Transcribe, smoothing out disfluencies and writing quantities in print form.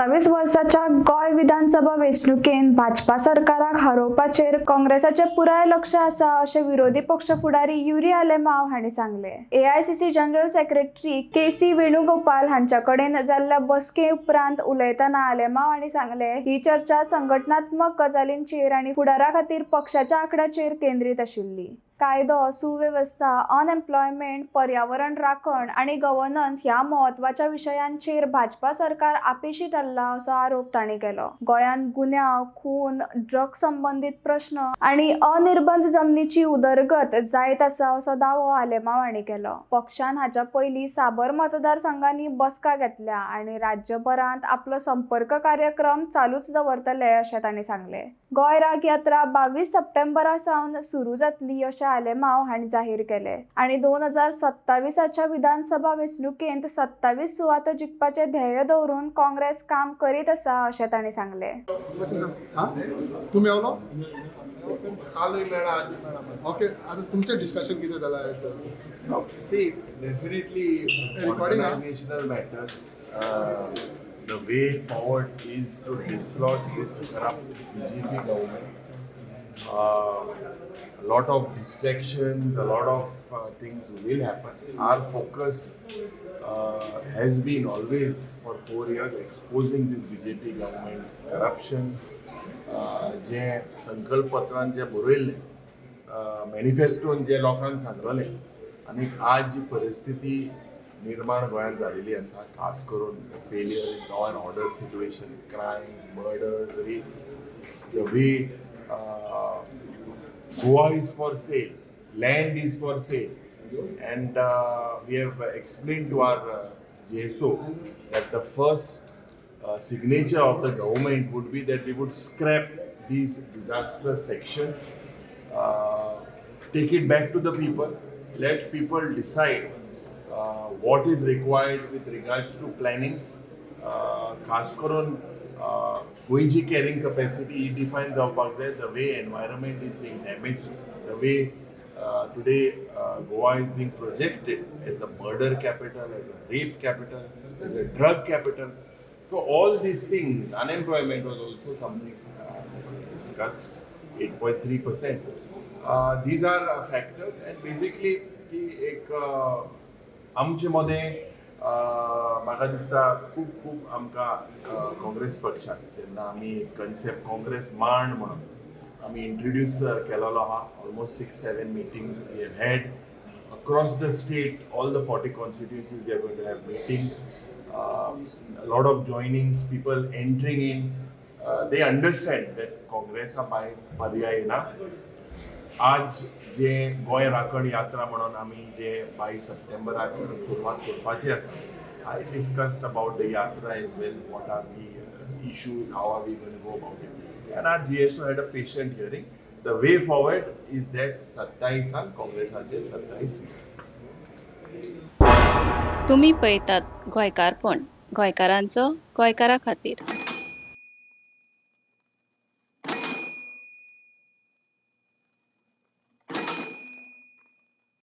सत्तावीस वर्साच्या गोंय विधानसभा वेंचणुकेंत भाजपा सरकाराक हारोवपाचेर काँग्रेसाचें पुराय लक्ष आसा, अशें विरोधी पक्ष फुडारी युरी आलेमाव हांणी सांगलें. AICC general secretary K C Venugopal हांच्या कडेन जाल्ल्या बसके उपरांत उलयतना आलेमाव हांणी सांगलें, ही चर्चा संघटनात्मक गजालींचेर आनी फुडारा खातीर पक्षाच्या आंकड्याचेर केंद्रीत आशिल्ली. कायदो सुवेवस्था, अनएम्प्लॉयमेंट, पर्यावरण राखण आनी गव्हर्नन्स ह्या म्हत्वाच्या विशयांचेर भाजपा सरकार अपेशी थारला, असो आरोप तांणी केलो. गोंयांत गुन्यांव, खून, ड्रग्स संबंदीत प्रश्न आनी अनिर्बंध जमनीची उदरगत जायत आसा, असो दावो आलेमाव हांणी केलो. पक्षान हाच्या पयलीं साबर मतदारसंघांनी बसका घेतल्या आनी राज्यभरांत आपलो संपर्क कार्यक्रम चालूच दवरतले, अशें तांणी सांगलें. गोंय राक यात्रा 22 सप्टेंबरा सावन सुरू जातली, अशें आलेमाव हांणी जाहीर केलें आनी 2027च्या विधानसभा वेंचणुकेंत 27 सुवातो जिखपाचें ध्येय दवरून काँग्रेस काम करीत आसा, अशें तांणी सांगलें. हा, तुम्ही येवलो? कालूय मेळा, आजूय मेळा. ओके, आता तुमचें डिस्कशन कितें जालां sir? See, definitely Recording, huh? Organizational matters. The way forward is to dislodge this corrupt BJP government. A lot of distractions, a lot of things will happen. Our focus has been always for 4 years exposing this BJP government's corruption. जे संकल्प पत्रान जे बरयल्लें, मॅनिफेस्टोन जे लोकांक सांगलेलें आनी आज जी परिस्थिती निर्माण गोंयांत जालेली आसा, खास करून failure in law and order situation, crime, murders, rapes, the way Goa is for sale, land is for sale. And we have explained to our JSO that the first signature of the government would be that we would scrap these disastrous sections, take it back to the people, let people decide what is required with regards to planning. खास करून गोंयची carrying capacity ही define जावपाक जाय. The way environment is being damaged, the way today Goa is being projected as a murder capital, as a rape capital, as a drug capital. So all these things, unemployment was also something discussed, 8.3%. These are factors and basically की एक आमचे मदें म्हाका दिसता खूब खूब आमकां काँग्रेस पक्षाक जेन्ना आमी कन्सेप्ट काँग्रेस मांड म्हणून आमी इंट्रोड्यूस केलेलो आहा, almost six seven meetings we have had across the state, all the 40 constituencies, we are going to have meetings, a lot of joinings, people entering in. They understand that Congress भायर पर्याय ना. आज जे गोंय राखण यात्रा म्हणून आमी जे 22 सप्टेंबराक सुरवात करपाची आसा, I discussed about the yatra as well, what are the issues, how are we gonna go about it, and our GSO had a patient hearing. The way forward is that सत्तावीसान काँग्रेसाचे 27 seat. तुमी पळयतात गोंयकारपण, गोंयकारांचो गोंयकारा खातीर.